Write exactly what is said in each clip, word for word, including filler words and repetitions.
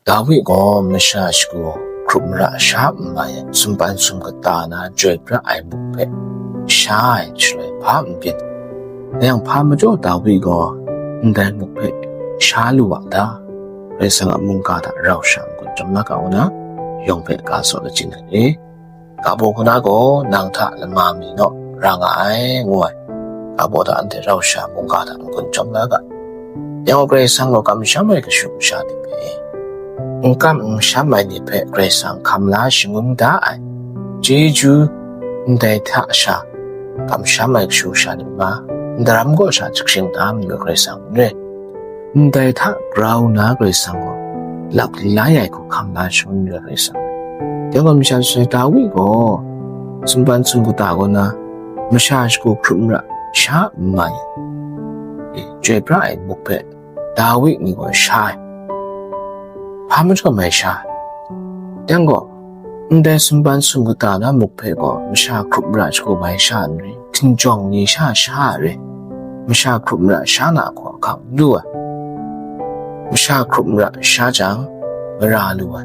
Dawi gaw masha shagu hkrup mara sha n mai ai, sumpan sum kata na chyoi pra ai muk hpe sha ai shaloi hpa n byin, dai yang hpa majaw Dawi gaw ndai muk hpe sha lu wa ta? Karai Kasang a mungga hta rau sha n-gun chyawm la ga ngu na, yawng hpe ga tsaw lachying ai. Ga baw hku na gaw nang hta lama mi naw ra nga ai, ngu ai. Ga baw hta anhte rau sha mungga hta n-gun chyawm la ga. Yang gaw Karai Kasang gaw kamsham ai kashu kasha ni hpe, n kam n sham ai ni hpe Karai Kasang hkam la shangun da ai chyeju, ndai hta sha kamsham ai kashu kasha ni ma, ndaram kaw sha jahkring da mayu Karai Kasang n re. Ndai hta grau nna Karai Kasang gaw lap lai ai hku hkam la shangun ai Karai Kasang. Dai gaw masha shaloi Dawi gaw sumpan sum kata kaw na masha shagu hkrup mara sha n mai, e, chyoi pra ai muk hpe Dawi ni gaw sha ai. Hpa majaw mai sha ai. Dai gaw, ndai sumpan sum kata na muk hpe gaw masha hkrup mara shagu mai sha n rai, hkinjawng ni sha sha a rai, masha hkrup mara sha na hku ahkang n lu ai. Masha hkrup mara sha jang, mara lu ai,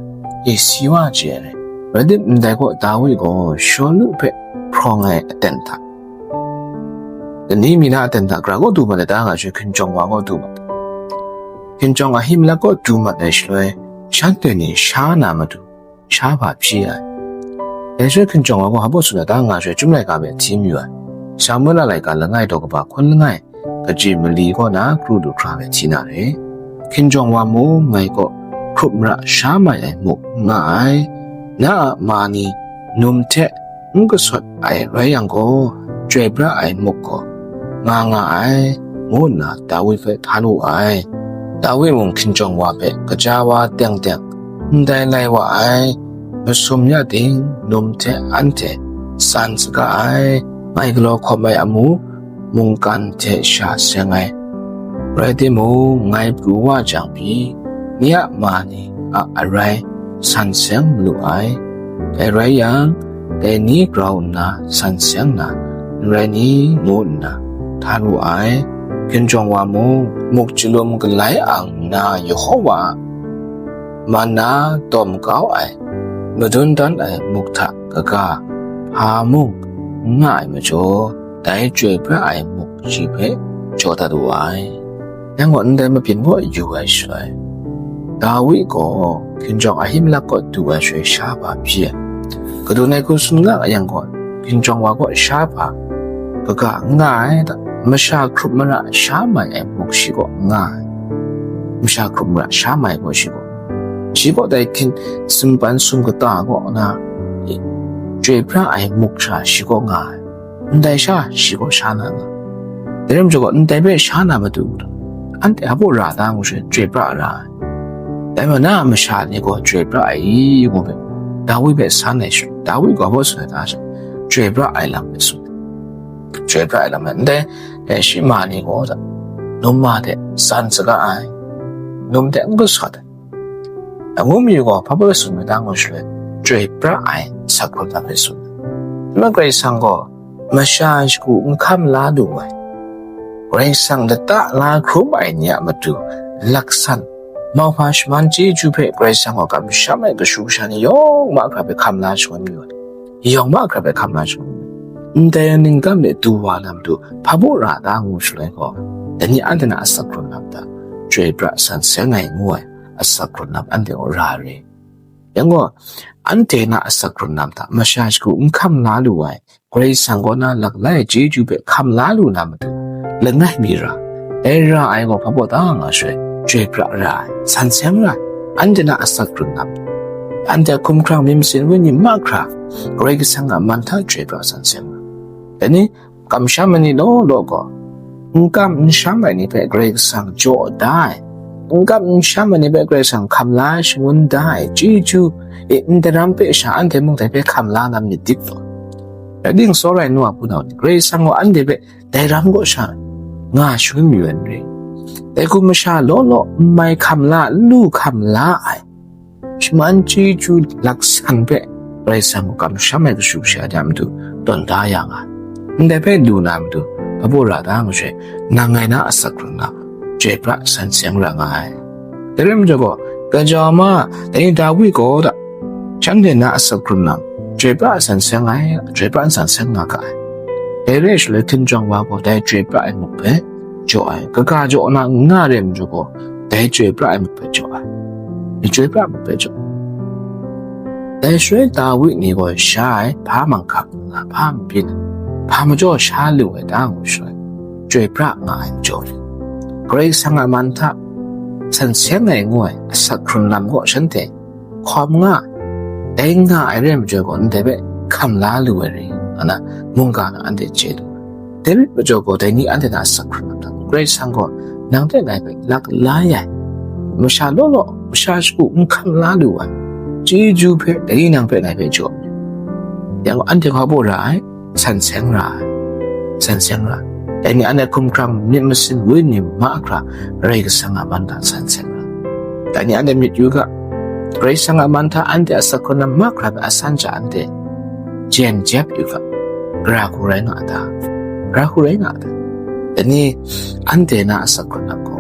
e, si wa chye ai rai. Rai tim, ndai gaw Dawi gaw Shawlu hpe hprawng ai aten hta, lani mi na aten hta gara kaw du mat ai ta nga shaloi, hkinjawng wa kaw du mat ai. Hkinjawng ahyi malak kaw du mat ai shaloi, shanhte ni sha na matu, sha hpa hpyi ai. Dai shaloi hkinjawng wa gaw hpa baw tsun ai ta nga shaloi, Chyum laika hpe hti mayu ai. Samuela laika langai daw kaba hkun langai, kaji mali kaw na kru du hkra hpe hti na re. Hkinjawng wa mung ngai kaw hkrup mara sha mai ai muk n nga ai. Na a ma ni num hte n gasawt ai rai yang gaw, chyoi pra ai muk gaw nga nga ai, ngu nna Dawi hpe htan wu ai. Dawi mung hkinjawng wa hpe kaja wa teng teng ndai lai wa ai, masum ya ting num hte anhte tsan saga ai, ngai galaw hkawm ai amu mungkan hte sha seng ai. Rai timung, ngai pru wa jang pyi, ni a ma ni a arai san seng malu ai. Dai rai yang, dai ni grau nna san seng na, n rai ni? Ngu nna htan wu ai. Hkinjawng wa mung, muk chyalum galai ang nna Yehova a mana dawm kau ai, madun dan ai muk hta kaga hpa mung n nga ai majaw, dai chyoi pra ai muk shi hpe jaw dat wu ai. Yang gaw ndai mabyin kaw yu ai shaloi, Dawi gaw hkinjawng ahyi malak kaw du ai shaloi sha hpa hpyi ai. Kadun ai hku tsun nga yang gaw, hkinjawng wa kaw sha hpa kaga n nga ai ta? Masha hkrup mara sha mai ai muk shi kaw n nga ai. Masha hkrup mara sha mai gaw shi gaw, shi gaw dai hkin sumpan sum kata kaw na, e, chyoi pra ai muk sha shi kaw nga ai. Ndai sha shi gaw sha na nga. Dai rai majaw gaw, ndai hpe sha na matu, anhte hpa baw ra ta ngu shaloi, chyoi pra ra ai. Dai ma na a masha ni gaw chyoi pra ai i, ngu hpe, Dawi hpe san ai shaloi, Dawi gaw hpa baw tsun ai ta sha, chyoi pra ai lam hpe tsun ai. Chyoi pra ai lam hpe, ndai, e, shi ma ni gaw ta, num ma hte tsan saga ai, num hte n gasawt ai. Ngu mi gaw, hpa baw tsun ai ta ngu shaloi, chyoi pra ai asak hkrun lam hpe tsun ai. Nma Karai Kasang gaw masha shagu n hkam la lu ai, Karai Kasang lata la hkrum ai ni a matu laksan, mauhpa shaman chyeju hpe Karai Kasang gaw kamsham ai kashu kasha ni yawng mahkra hpe hkam la shangun mayu ai. Yawng mahkra hpe hkam la shangun mayu ai. Ndai ningkam de du wa na matu, hpa baw ra ta ngu shaloi gaw, dai ni anhte na asak hkrun lam hta chyoi pra san seng ai ngu ai asak hkrun lam anhte gaw ra re. Yang gaw, anhte na asak hkrun lam hta masha shagu n hkam la lu ai, Karai Kasang kaw na lak lai ai chyeju hpe hkam la lu na matu, langai mi ra, dai ra ai gaw hpa baw ta nga shaloi, chyoi pra ra ai, san seng ra ai, anhte na asak hkrun lam, anhte hkumhkrang myit masin wenyi mahkra, Karai Kasang a man hta chyoi pra san seng ra ai. Dai ni, kamsham ai ni law law gaw, n kam n sham ai ni hpe Karai Kasang jaw da ai, n kam n sham ai ni hpe Karai Kasang hkam la shangun da ai chyeju, e, ndaram hpe sha anhte mung dai hpe hkam la na myit dip law. Rai timung, tsawra ai nu a hpunau ni, Karai Kasang gaw anhte hpe dai ram kaw sha nga shangun mayu ai n rai. Dai hku masha law law n mai hkam la, n lu hkam la ai, shaman chyeju laksan hpe Karai Kasang gaw kamsham ai kashu kasha de a matu tawn da ya nga ai. Ndai hpe lu na matu, hpa baw ra ta ngu shaloi, nang ngai na asak hkrun lam chyoi pra san seng ra nga ai. Dai rai majaw gaw, Gaja ma, dai ni Dawi gaw da, shanhte na asak hkrun lam, chyoi pra ai san seng ai, chyoi pra ai san seng nga ga ai. Dai re ai shaloi hkinjawng wa gaw dai chyoi pra ai muk hpe jaw ai, kaga jaw na n nga re ai majaw gaw, dai chyoi pra ai muk hpe jaw ai. Dai chyoi pra ai muk hpe jaw ai. Dai shaloi Dawi ni gaw sha ai, hpa manghkang nga, hpa mabyin, hpa majaw sha lu ai ta ngu shaloi, chyoi pra nga ai majaw ni, Karai Kasang a man hta san seng ai ngu ai asak hkrun lam gaw shanhte hkawm nga ai, dai nga ai re ai majaw gaw, ndai hpe hkam la lu ai rai nna, mungga na anhte chye lu ai. Dai rai majaw gaw, dai ni anhte na asak hkrun lam hta, Karai Kasang gaw nang hte ngai hpe lak la ai, masha law law, masha shagu n hkam la lu ai chyeju hpe, dai ni nang hpe ngai hpe jaw ai. Yang gaw, anhte hkawm ra ai, san seng ra ai, san seng ra ai. Dai ni anhte hkumhkrang, myit masin, wenyi mahkra, Karai Kasang a man hta san seng ra ai. Dai ni anhte myit yu ga, Karai Kasang a man hta anhte asak hkrun lam mahkra hpe asan hta anhte jen jep yu ga, gara hku rai nga a ta? Gara hku rai nga a ta? Dai ni anhte na asak hkrun lam gaw,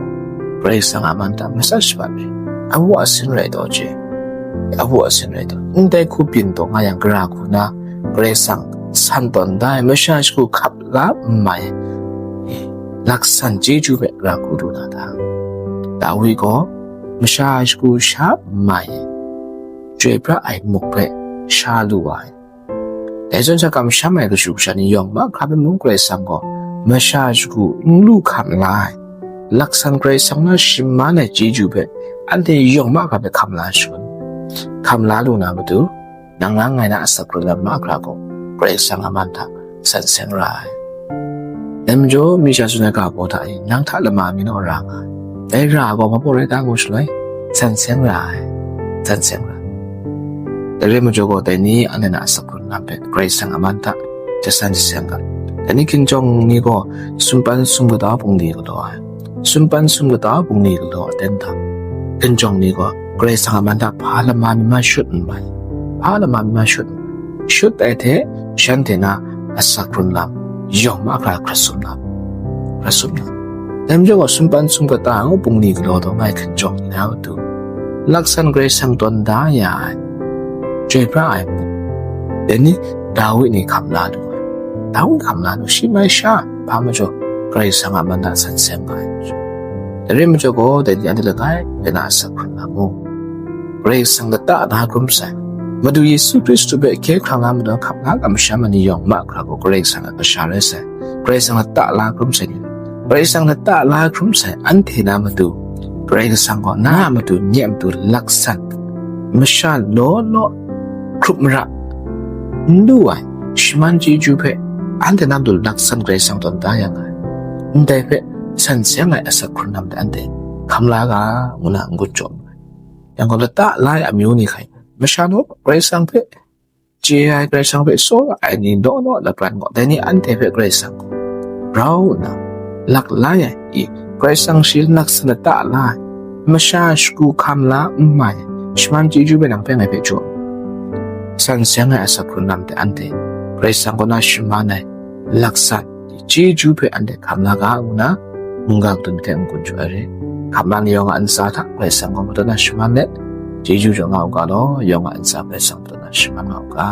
Karai Kasang a man hta masat shabat ai, awu asin rai taw chye, awu asin rai taw, ndai hku byin taw nga yang, gara hku na Karai Kasang san tawn da ai, masha shagu hkap la n mai ai, laksan chyeju hpe gara hku du na ta? Dawi gaw masha shagu sha n mai ai, chyoi pra ai muk hpe sha lu wa ai. Dai zawn sha, kamsham ai kashu kasha ni yawng mahkra hpe mung, Karai Kasang gaw masha shagu n lu hkam la ai, laksan Karai Kasang na shaman ai chyeju hpe anhte yawng mahkra hpe hkam la shangun, hkam la lu na matu, nang na ngai na asak hkrun lam mahkra gaw, Karai Kasang a man hta san seng ra ai. Dai majaw, mi sha tsun ai ga baw hta e, nang hta lama mi naw ra nga ai. Dai ra gaw mabaw rai ta ngu shaloi, san seng ra ai, san seng ra ai. Dai rai majaw gaw, dai ni anhte na asak hkrun lam hpe Karai Kasang a man hta jasan jaseng ga. Dai ni hkinjawng ni gaw sumpan sum kata bungli galaw ai, sumpan sum kata bungli galaw ai ten hta, hkinjawng ni gaw Karai Kasang a man hta hpa lama mi ma shut n mai, hpa lama mi ma shut n mai. Shut ai hte shanhte na asak hkrun lam yawng mahkra hkrat sum na, hkrat sum na. Dai majaw gaw, sumpan sum kata ngu bungli galaw taw nga ai hkinjawng ni na matu, laksan Karai Kasang tawn da ya ai, chyoi pra ai muk, dai ni Dawi ni hkam la lu ai. Dawi hkam la lu, shi mai sha, hpa majaw, Karai Kasang a man hta san seng nga ai. Dai rai majaw gaw, dai ni anhte langai, dai na asak hkrun lam mung, Karai Kasang lata la hkrum sai, Madu Yesu Hkristu hpe hkye hkrang na matu hkap la kamsham ai ni yawng mahkra gaw Karai Kasang a kasha rai sai. Karai Kasang lata la hkrum sai ni, Karai Kasang lata la hkrum sai anhte na matu, Karai Kasang gaw na a matu, nye a matu laksan, masha law law, hkrup mara n lu ai shaman chyeju hpe anhte na matu laksan Karai Kasang tawn da ya nga ai. Ndai hpe san seng ai asak hkrun lam hte anhte hkam la ga, ngu na n-gun jaw ma ai. Yang gaw, lata la ai amyu ni hkai, masha naw Karai Kasang hpe chye ai, Karai Kasang hpe tsawra ai ni law law lapran gaw, dai ni anhte hpe Karai Kasang gaw rau nna lak la ai. I, Karai Kasang shi laksan lata la ai, masha shagu hkam la n mai ai shaman chyeju hpe nang hpe ngai hpe jaw, san seng ai asak hkrun lam hte anhte Karai Kasang kaw na shaman ai laksan chyeju hpe anhte hkam la ga, ngu na mungga kadun hte n-gun jaw ai re. Hkam la ni yawng a ntsa hta Karai Kasang gaw madu na shaman let, chyeju jaw nga u ga law, yawng a ntsa Karai Kasang madu na shaman nga u ga.